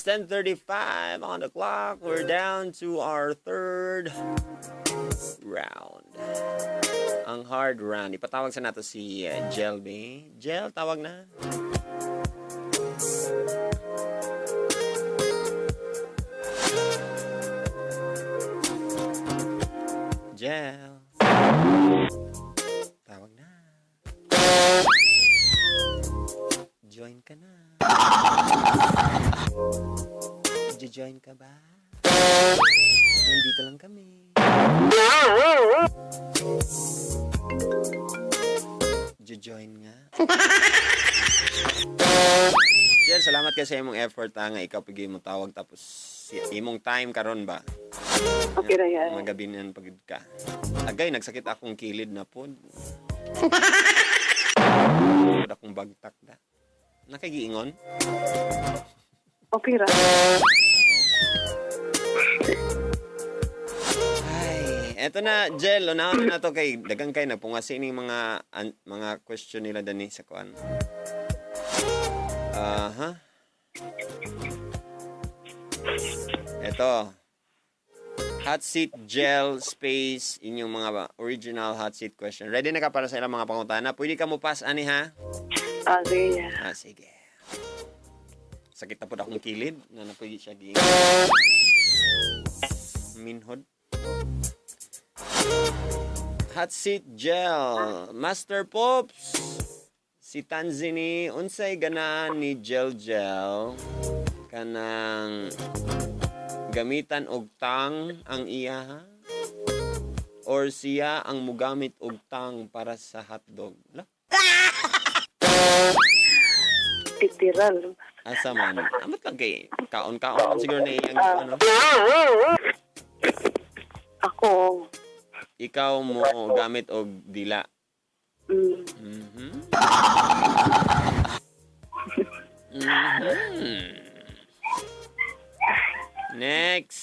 10:35 on the clock. We're down to our third round. Ang hard round. Ipatawag sa nato si Gel B. Gel, tawag na. Gel. Tawag na. Join ka na. Join ka ba? Nandito lang kami. Join nga. Jel, salamat kay sa imong effort ha, nga ikaw pigi mo tawag tapos imong time karon ba? Okay na yan. Mga gabi niyan pagid ka. Agay, nagsakit akong kilid na pod. Pod akong bagtak da. Nakagiingon? Okay ra. Ay, eto na, Jel, unahon na to kay dagang kay nagpungasi ning mga mga question nila dani sa kuan. Aha. Eto. Hot seat gel space inyong mga original hot seat question. Ready na ka para sa ilang mga pangutana? Pwede ka mo pass ani ha? Ah, sige. Ah, sige. Sakit na po akong kilid na napuy siya gi. Minhod. Hot seat gel. Master Pops. Si Tanzini, unsay ganaan ni Gel Gel kanang gamitan og tang ang iya ha? Or siya ang mugamit og tang para sa hotdog? La? Literal. Asa man? Amot lang kay kaon-kaon siguro na iyang ano. Ako. Ikaw mo gamit og dila. Mm. Mhm. Mhm. Next.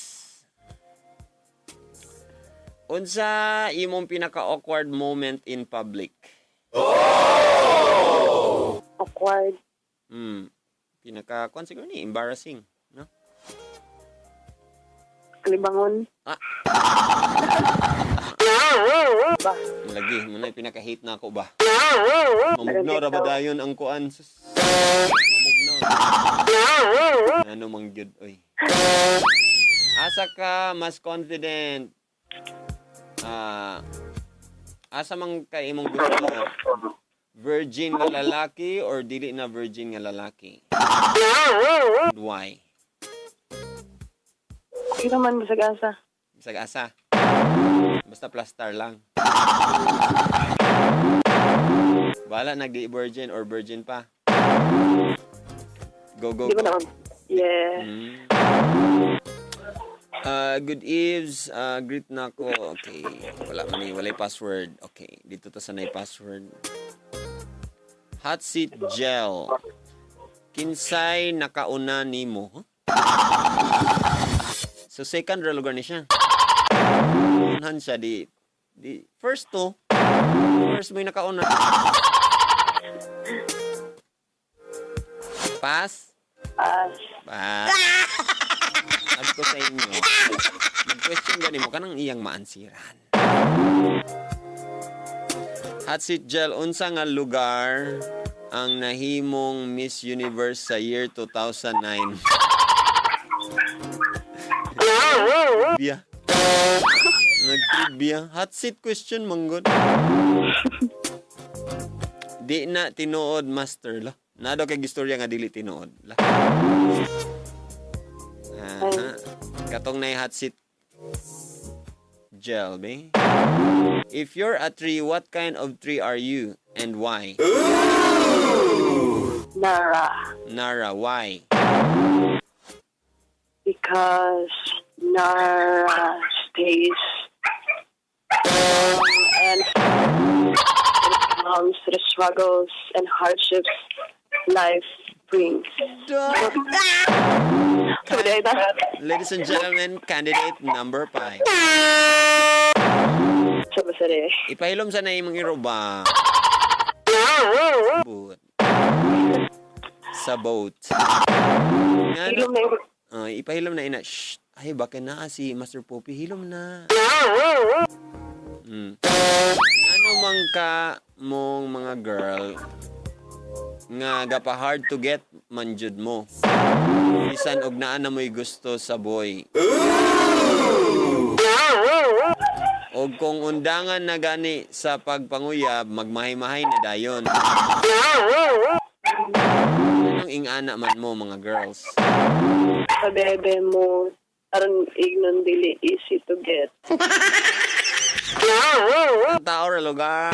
Unsa imong pinaka-awkward moment in public? Awkward. Pinaka kuan siguro ni embarrassing, no? Kalibangon. Ah. Ba? Lagi mo na pinaka-hate na ako ba? Mamugnaw ra ba dayon ang kuan? Sus. Mamugnaw. Ano mang gyud oy. Asa ka mas confident? Asa man ka imong gusto? Virgin nga lalaki or dili na virgin nga lalaki? Why? Okay naman bisag asa. Bisag asa. Basta plaster lang. Bahala nag di virgin or virgin pa. Go, go, Di ba go. naman? Yeah. Good eves. Greet na ako. Okay. Wala man ni, walay password. Okay. Dito ta sa nay password. Hot seat gel. Kinsay nakauna nimo? Huh? So second ra lugar ni siya. Unhan siya di first to. First mo yung nakauna. Pass? Pass. Pass. Sabi ko sa inyo, mag-question gani mo kanang iyang maansiran. Hot seat gel, unsa nga lugar ang nahimong Miss Universe sa year 2009? Trivia. Nag-trivia. Hot seat question, manggod. Di na tinuod, master. La. Na daw kay gistorya nga dili tinuod. La. Aha. Katong na hot seat gel, be. If you're a tree, what kind of tree are you and why? Nara. Nara, why? Because Nara stays strong and when it comes to the struggles and hardships life brings. Ladies and gentlemen, candidate number 5. Ipahilom sa na imong iro ba? Boot. Sa boat. Ipahilom na ina. Shh. Ay, baka na si Master Poppy. Hilom na. Ano man ka mong mga girl nga gapa hard to get man jud mo. Bisan og naa na mo'y gusto sa boy. Og kung undangan na gani sa pagpanguyab, magmahay-mahay na dayon. Anong ingana man mo mga girls? Sa bebe mo, aron ignon dili easy to get. Ang tao ra lugar.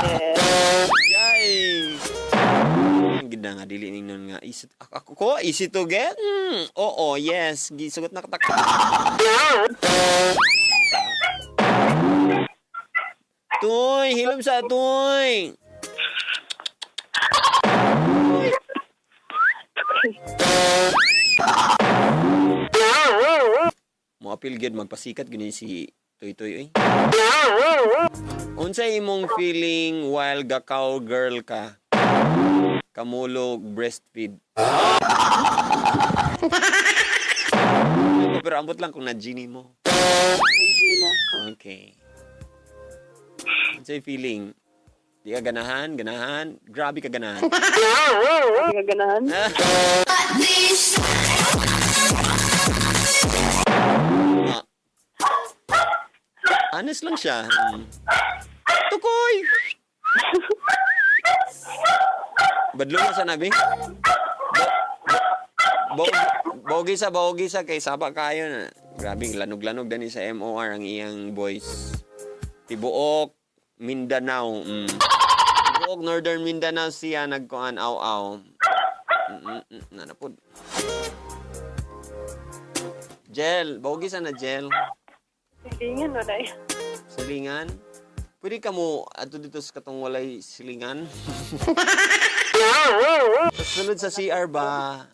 Yeah. Yay! Ganda nga dili ningnon nga easy, ako ko easy to get. Oo, yes, gisugot na katak. Tuy, hilom sa tuy. Mo apil gyud magpasikat gyud ni si Tuy Tuy oy. Unsay imong feeling while ga cowgirl ka? Kamulog breastfeed. Pero ambot lang kung na-genie mo. Gina. Okay. Unsay feeling? Di ka ganahan? Ganahan? Grabe ka ganahan. Hindi ka ganahan? Ah. Honest lang siya. Tukoy! Badlo na sa nabi. Bogi sa kay saba kayo na. Grabe, lanog-lanog dani sa MOR ang iyang voice. Tibuok, Mindanao. Tibuok, Northern Mindanao siya nagkuan aw-aw. Nanapod. Jel, bogi sa na Jel. Silingan, wala eh. Silingan? Pwede ka mo ato dito sa katong walay silingan? Sunod sa CR ba?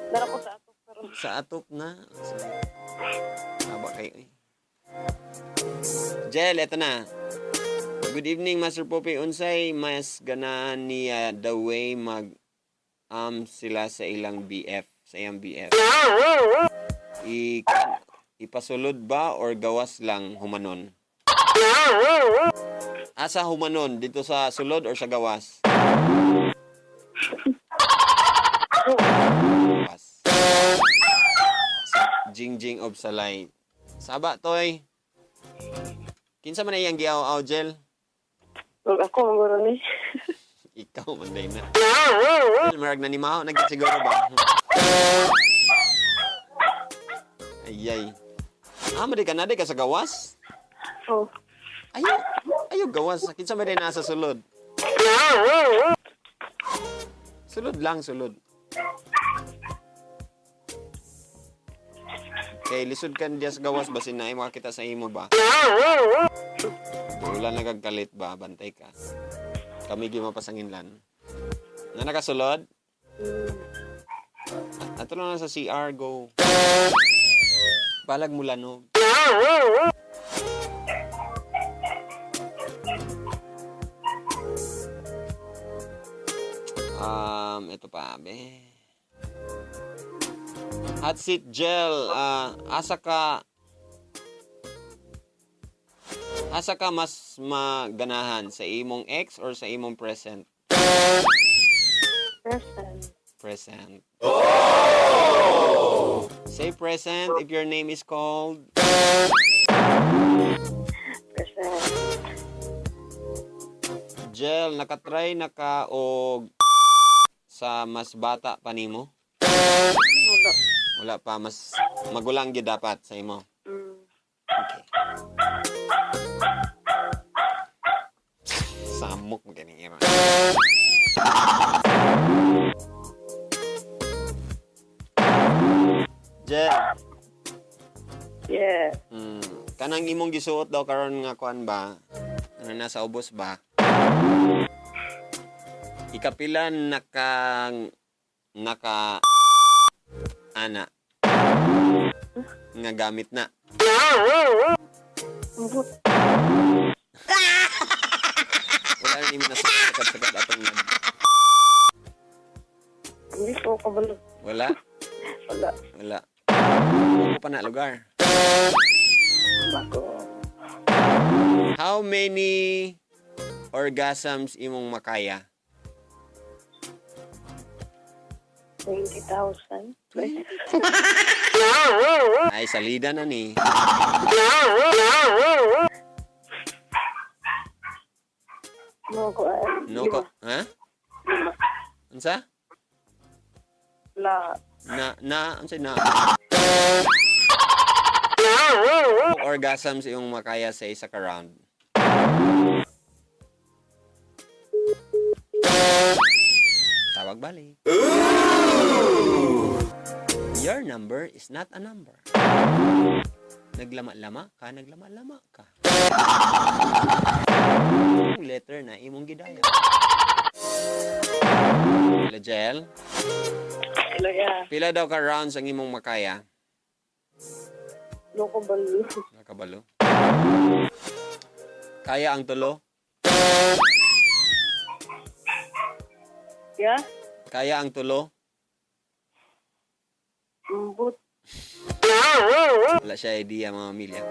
Dara ko sa atok karon. Sa atop na. Aba kayo eh. Jel, eto na. Good evening, Master Poppy. Unsay mas ganahan niya the way mag sila sa ilang BF, sa iyang BF? Ipasulod ba or gawas lang humanon? Asa humanon? Dito sa sulod or sa gawas? Gawas. Jing Jing of Salay. Saba, Toy. Kinsa man iyang giaw-aw, Jel? Wag ako maguro ni. Ikaw man day na. Marag na ni Maho, nagit siguro ba? Ayay. Ah, madi ka na, di ka sa gawas? Oh. Ayaw, ayaw gawas. Kinsa man day nasa sulod? Sulod lang, sulod. Kay lisod ka diya sa gawas basin na makakita sa imo ba? Wala nagagalit ba? Bantay ka. Kami gyud mapasanginlan. Na nakasulod? Ato lang na sa CR, go. Balag mo lanog. Ito pa, be. Hot seat gel, asa ka mas maganahan, sa imong ex or sa imong present? Present. Present. Oh! Say present if your name is called. Present. Gel, nakatry na ka og sa mas bata pa nimo? Wala. Wala pa, mas magulang gyud dapat sa imo. Okay. Samok mo ganing ira. Gel. Yeah. Kanang imong gisuot daw karon nga kuan ba? Ano nasa ubos ba? Ikapilan naka ana nga gamit na. Ambot. Wala na nimo nasa sagad atong nag. Hindi ko kabalo. Wala? Wala. Wala. Wala. Ako pa na lugar. Bako. How many orgasms imong makaya? 20,000. Ay, salida na ni. No, kuan. No ko, ha? Lima. Unsa? La. Na na unsa na? Orgasms imong makaya sa isa ka round. Tawag balik. Your number is not a number. Naglama-lama ka, naglama-lama ka. Yung letter na imong gidaya. Hello, Jel. Hello, yeah. Pila daw ka rounds ang imong makaya? No ko balo. Nakabalo. Kaya ang tulo? Yeah? Kaya ang tulo? Mbut. Wala siya idea, mga milya.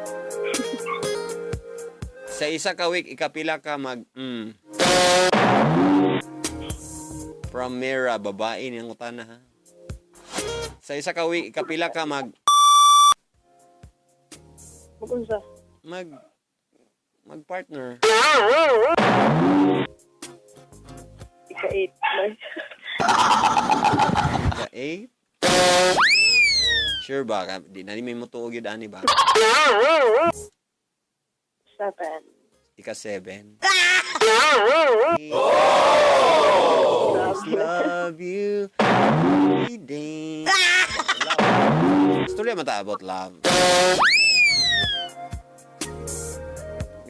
Sa isa ka week, ikapila ka mag. From Mira, babae niyang utana ha. Sa isa ka week, ikapila ka mag Magunsa. mag magpartner. Ika-8. Ika 8. Sure ba? Di na ni may mutuo gyud ani ba? 7. Ika 7. Love you every day. Love. Storya man ta about love.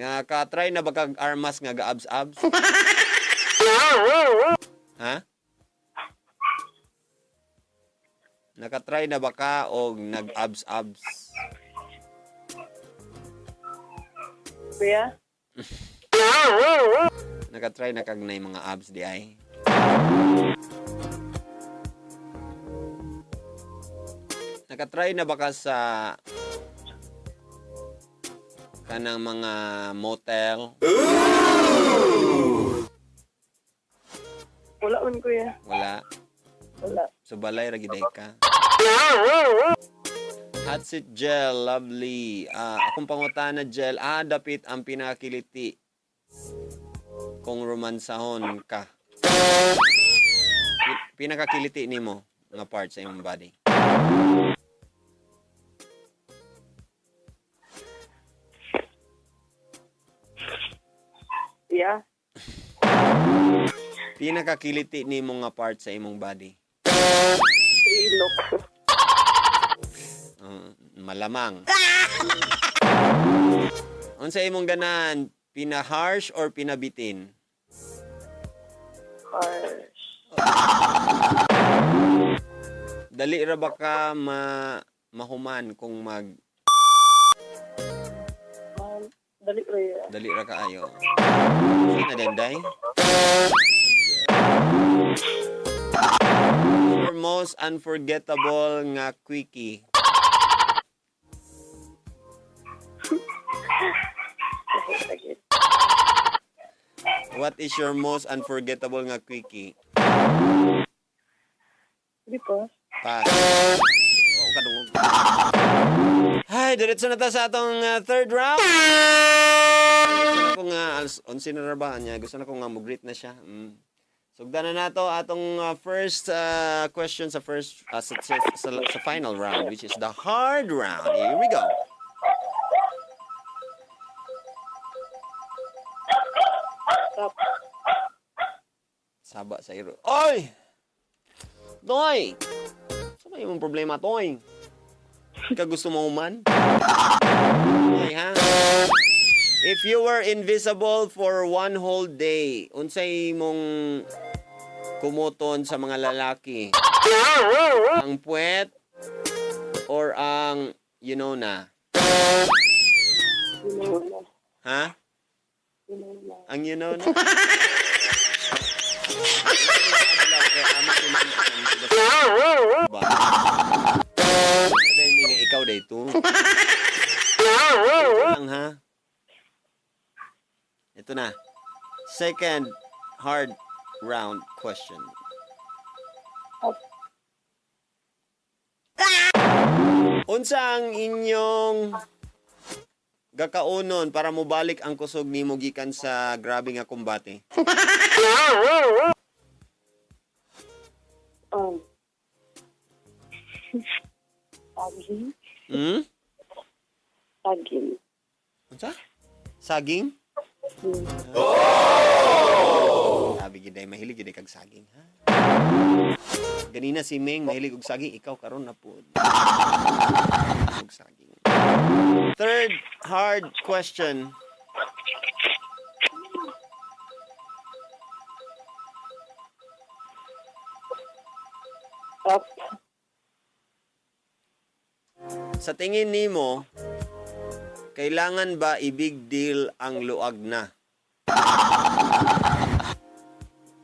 Nga ka-try na ba kag armas nga ga-abs-abs? Ha? Naka-try na ba ka og nag-abs-abs? Kuya? Naka-try na kag nay mga abs di ay? Naka-try na ba ka sa kanang mga motel? Wala man, kuya. Wala. Wala. So balay ra gid ka. Hot seat gel, lovely. Ah, akong pangutana gel, dapit ang pinakiliti kung romansahon ka. Pinakakiliti nimo nga part sa imong body. Yeah. Pinakakiliti nimo nga part sa imong body. Ilok. Malamang. Unsa imong ganahan, pina-harsh or pinabitin? Harsh. Dali ra ba ka mahuman kung mag Dali ra ya. Dali ra kaayo. Sino denday? Your most unforgettable nga quickie. What is your most unforgettable nga quickie? Di pa. Pass. Oo, kadungog. Ay, diretso na ta sa atong third round. Gusto na ko nga, alas 11 na ra ba niya. Gusto na ko nga mo-greet na siya. Sugdan na nato atong first question sa first sa final round, which is the hard round. Here we go. Stop. Saba sa iro. Oy! Toy! Sa may imong problema, Toy? Ka gusto mo man? Toy, ha? If you were invisible for one whole day, unsay imong kumuton sa mga lalaki? Ang puwet or ang you know na? You know na. Ha? You know na. Ang you know na? Ba? Ito na. Second hard round question. Up. Unsa ang inyong gakaunon para mobalik ang kusog nimo gikan sa grabe nga kumbate? Saging. Hmm? Saging. Unsa? Saging? Hmm. Sabi gid ay mahilig gid kag saging, ha? Ganina si Meng mahilig og saging, ikaw karon na pud. Og saging. Third hard question. Up. Sa tingin nimo, kailangan ba i-big deal ang luag na?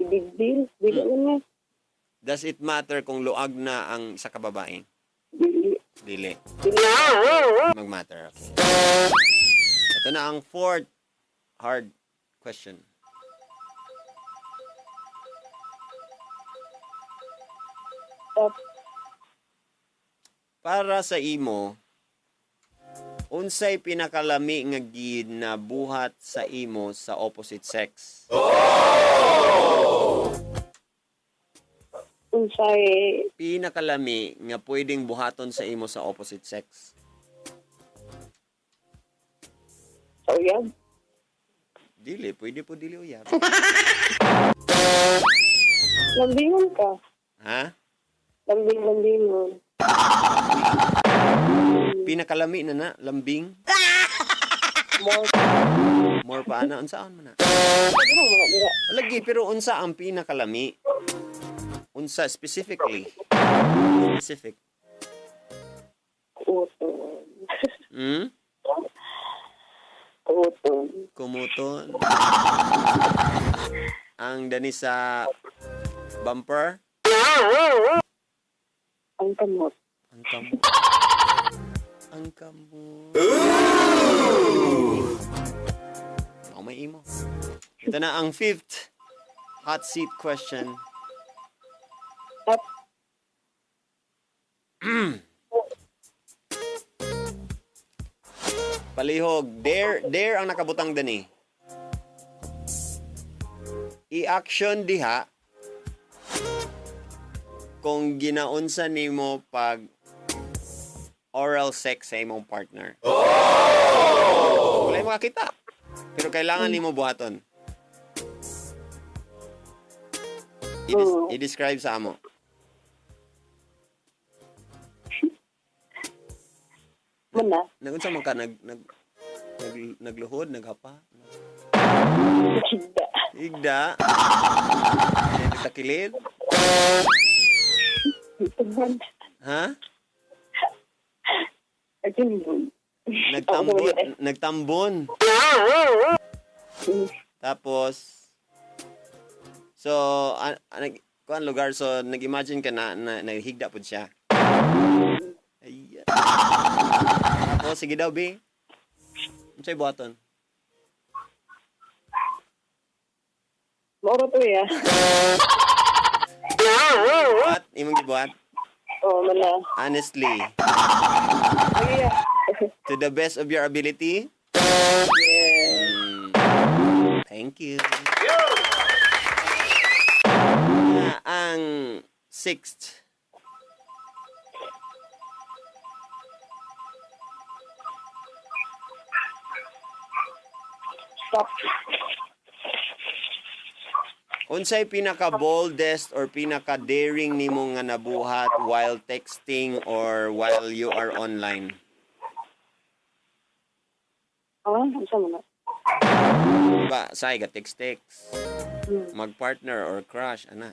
Big deal. Dili na. Does it matter kung luag na ang isa ka babae? Dili. Dili. Dili. Mag-matter. Okay. Ito na ang fourth hard question. Up. Para sa imo, unsay pinakalami nga ginabuhat sa imo sa opposite sex? Unsay Pinakalami nga pwedeng buhaton sa imo sa opposite sex? Sa uyab. Dili, pwede po dili uyab. Lambingon ka. Ha? Lambing-lambingon. Pinakalami na na, lambing. More. More pa ana, unsaan man na? Pwede mo mga dira. Lagi, pero unsa ang pinakalami? Unsa specifically? Specific. Kuuton. Hmm? Kuuton. Kumuton. Ang dani sa bumper? Ang kamot. Ang kamot. Ang kamot. Ako may imo. Ito na ang fifth hot seat question. Up. Palihog, dare, dare ang nakabutang dani. I-action diha kung ginaunsa nimo pag oral sex sa imong partner. Oh! Wala makakita. Pero kailangan nimo buhaton. I-describe sa amo. Muna. Nagunsa man ka nagluhod, naghapa? Higda. Higda. Nagtakilid? Nagtambon. Ha? Nagtambon. Nagtambon. Nagtambon. Tapos, so, kuan lugar, so, nag-imagine ka na naghigda po siya. Ay. Tapos, sige daw, B. Ano sa'yo buhaton? Mauro to, ya. Buhat? Imong gibuhat? Oo, mana. Honestly. Ay, yeah. To the best of your ability? Yeah. Thank you. Ang sixth. Stop. Unsay pinaka-boldest or pinaka-daring nimo nga nabuhat while texting or while you are online? Ah, unsa man na? Diba, say ga text-text, mag-partner or crush, ana.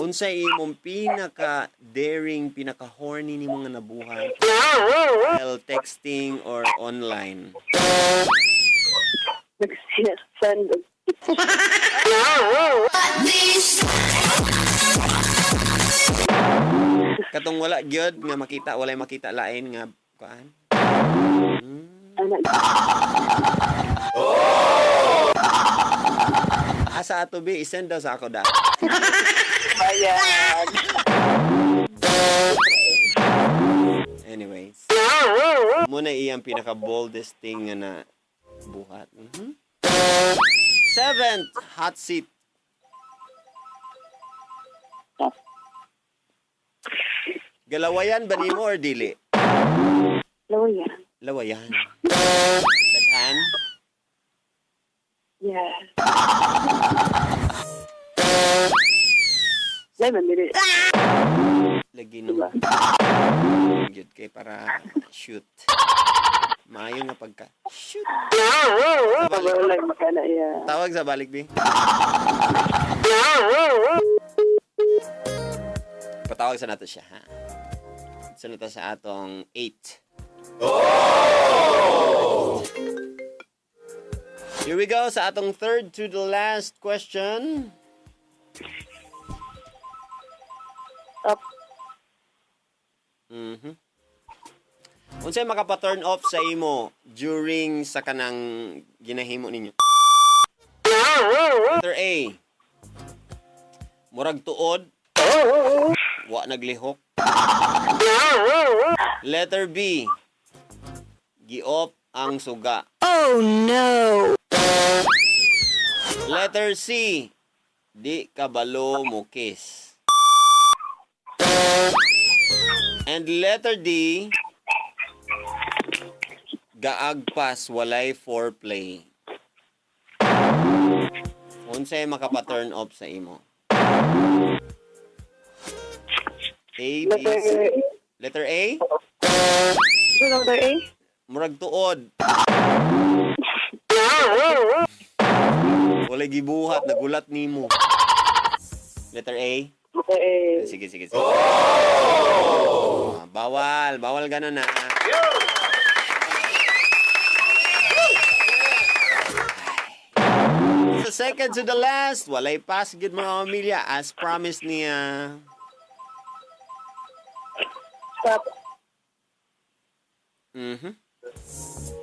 Unsay imong pinaka-daring, pinaka-horny nimo nga nabuhat while texting or online? Nag-send. Katong wala gyud nga makita, walay makita lain nga kuan. Ana. Asa ato bi i-send daw sa ako da. Bayad. Anyways. Muna iyang pinaka boldest thing nga na buhat. Seventh hot seat. Stop. Galawayan ba nimo or dili? Lawayan. Lawayan. Daghan? Yes. 7 minutes. Lagi no. Gyud kay para shoot. Maayo nga pagka shoot. Kabalo lang makana, yeah. Tawag sa balik bi. Patawag sa nato siya ha. Sa nato sa atong 8. Here we go sa atong third to the last question. Up. Unsay makapa-turn off sa imo during sa kanang ginahimo ninyo? Letter A. Murag tuod. Wa naglihok. Letter B. Gi-off ang suga. Oh no! Letter C. Di kabalo mo kiss. And letter D. Gaagpas walay foreplay. Unsay makapa-turn off sa imo? A, B, C. Letter Letter A? So, letter A? Murag tuod. Walay gibuhat, nagulat nimo. Letter A? Letter A. Sige, sige, sige. Oh! Bawal, bawal ganun na. Sa second to the last, walay pass gid mga pamilya as promised niya. Stop.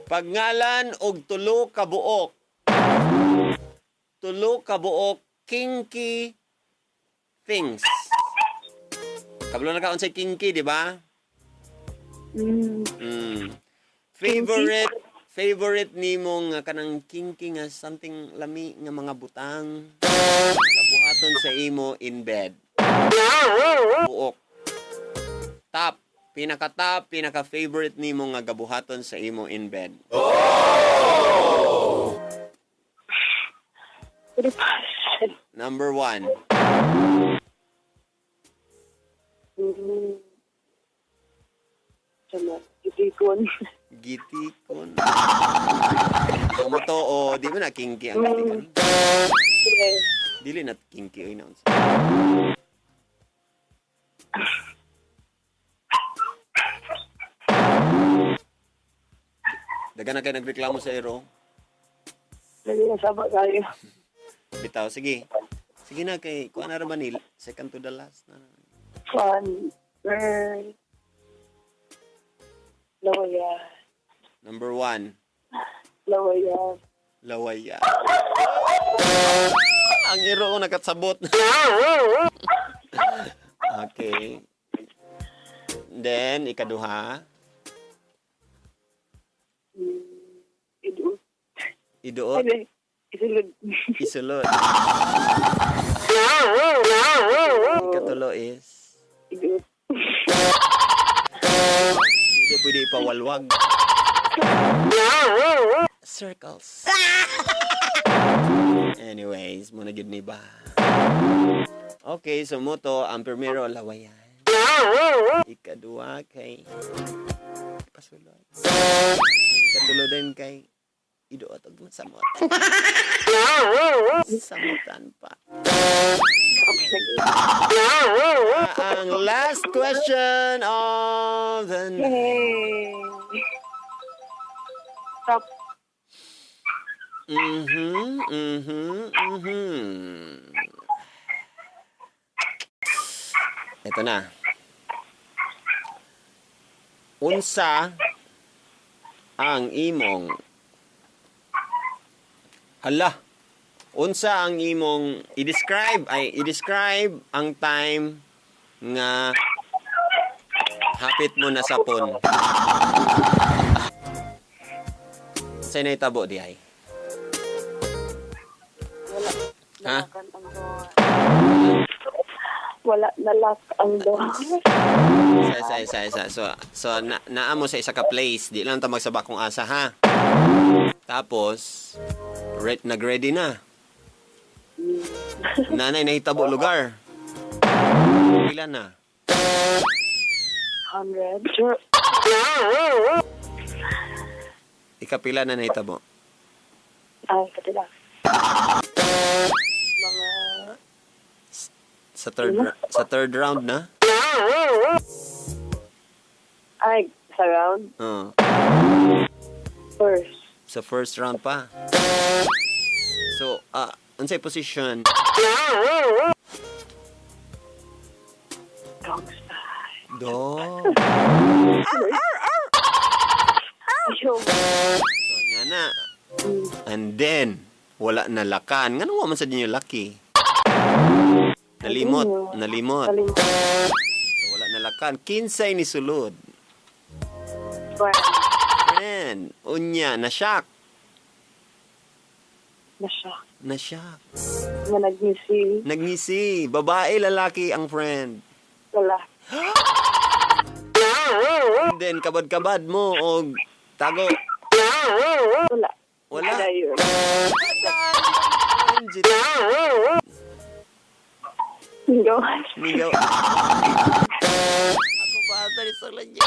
Pagngalan og tulo ka buok. Tulo ka buok kinky things. Kabalo na ka unsay kinky, di ba? Mm. Favorite nimo nga kanang kinky nga something lami nga mga butang nga buhaton sa imo in bed. Buok. Top, pinaka top, pinaka favorite nimo nga gabuhaton sa imo in bed. Oh! Pwede pass. Number 1. Sama. Gitikon. Gitikon. Kamo to o di ba na kinky ang gitikon? Sige. Dili na kinky oy na unsa. Daga na kayo nagreklamo sa ero. Dali na saba tayo. Bitaw, sige. Sige na kay kuan na ra ba ni second to the last na. Fun. Burn. Lawaya. Number 1. Lawaya. Lawaya. Ang iro ko nakatsabot. Okay. Then, ikaduha. Iduot. Iduot. Ay, isulod. Isulod. Ikatulo is? Iduot. Hindi pwede ipawalwag. Circles. Anyways, muna gid ni ba? Okay, so mo to, ang primero, lawayan. Ikaduha kay pasulod. Ikatulo din kay iduot og masamot. Samutan pa. Ang last question of the night. Yay! Stop. Ito na. Unsa ang imong hala. Unsa ang imong i-describe ay i-describe ang time nga hapit mo na sapon. Sa nahitabo di ay? Wala. Ha? Nalakan ang door. Wala nalak ang door. Isa, isa, isa, isa. So naa mo sa isa ka place, di lang ta magsaba kung asa ha. Tapos nag-ready na. Nanay nahitabo lugar. Pila na? 100. Ikapila na nahitabo? Ay, kapila. Mga Sa third round na? Ay, sa round? Oo. First. Sa first round pa. So, unsay position? Dog style. Dog. Ayaw. So, nga na. And then, wala na lakan. Ngano wa man sa ninyo lucky? Nalimot. Nalimot. Nalimot. So, wala na lakan. Kinsay ni sulod? Friend. Friend. Unya, na-shock. Na-shock. Na-shock. Na nagngisi. Nagngisi. Babae, lalaki ang friend. Lalaki. And then, kabad-kabad mo og tago. Wala. Wala. Wala yun. Gawas. Nigaw. Ako pa ata ni Solan niya.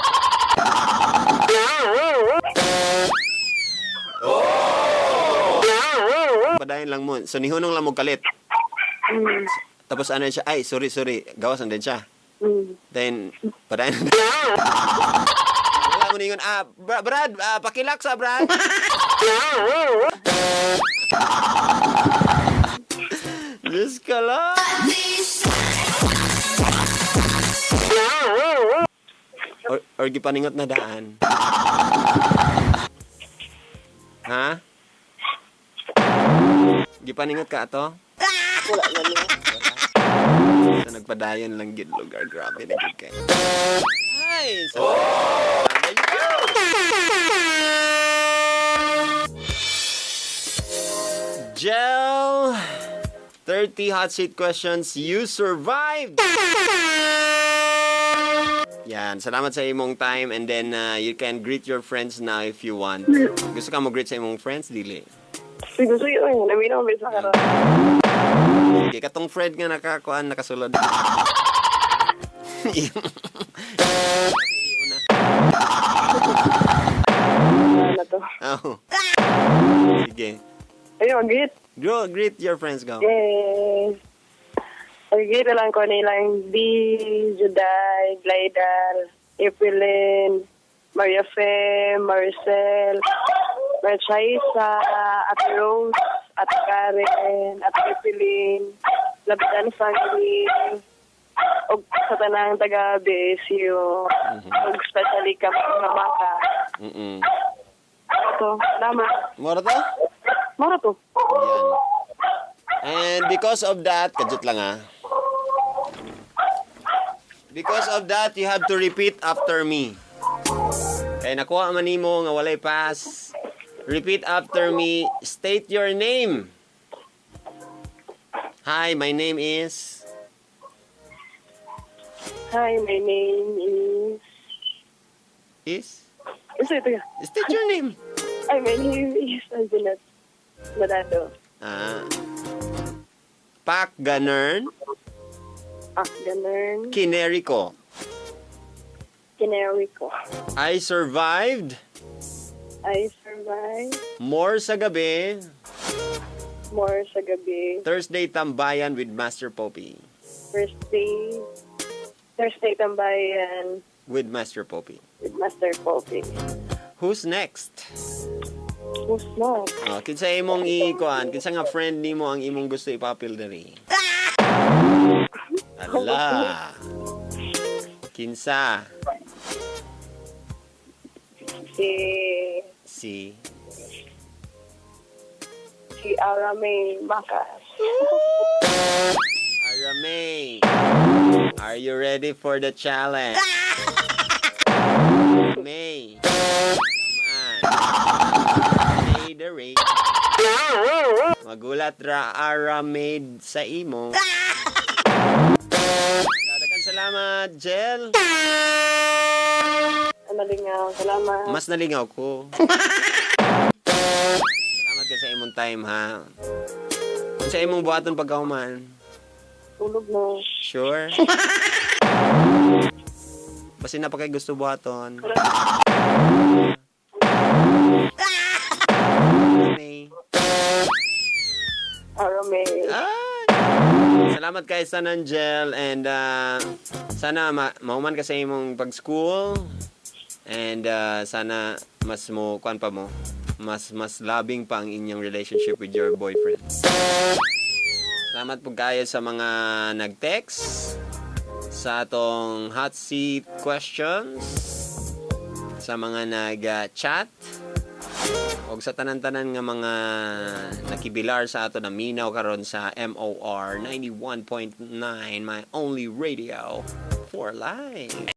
Padayon lang mo. So, nihunong lang mo kalit. Tapos ano siya, ay, sorry, sorry. Gawas na din siya. Then, padayon na. Wala mo ningon, Brad, pakilak sa Brad. Diyos ka lang. Or gipaningot na daan. Ha? Gipaningot ka ato? Wala na niya. So, nagpadayon lang gid lugar. Grabe na gid kay. Ay! So, there you go! Gel! 30 hot seat questions. You survived! Yan. Salamat sa imong time and then you can greet your friends now if you want. Gusto ka mo-greet sa imong friends? Dili. Gusto yun. Namin ako sa karon. Sige, katong friend nga nakakuan, nakasulod. Iuna. Ano to? Oh. Sige. Ayun, greet. Go, greet your friends, go. Yes. Greet lang ko nilang B, Juday, Glidal, Aprilyn, Maria Fe, Maricel, Marchaisa, Ate Rose, Ate Karen, Ate Aprilyn, Labitan family, og sa tanang taga BSU, og especially ka Maka. Ito, salamat. Mura to? Mura to. Yan. And because of that, kajut lang ah. Because of that, you have to repeat after me. Kaya nakuha man nimo nga walay pass. Repeat after me. State your name. Hi, my name is... Hi, my name is... Is? Ito, ito. State your name. Hi, my name is Anjanette Marado. Pak Ganern. Pak Ganern. Kineriko. Kineriko. I survived. I survived. More sa gabi. More sa gabi. Thursday Tambayan with Master Poppy. Thursday Tambayan with Master Poppy. With Master Poppy. Who's next? Who's next? Oh, kinsa imong ikuan, kinsa nga friend nimo ang imong gusto ipapil diri? Ala. Kinsa? Si Si Si Aramay Macas. Aramay, are you ready for the challenge? May. Come on. May the ring. Magulat ra Aramay sa imo. Daghan salamat, Jel. Nalingaw. Salamat. Mas nalingaw ko. Salamat ka sa imong time, ha. Unsa imong buhaton pagkahuman? Tulog na. Sure? Basin naa pa kay gusto buhaton. May. Aramay. Ay! Salamat kay San Angel and sana mahuman ka sa imong pag-school and sana mas mo kuan pa mo mas loving pa ang inyong relationship with your boyfriend. Salamat po kayo sa mga nag-text sa atong hot seat questions, sa mga nag-chat, og sa tanan-tanan nga mga nakibilar sa ato na minaw karon sa MOR 91.9, my only radio for life.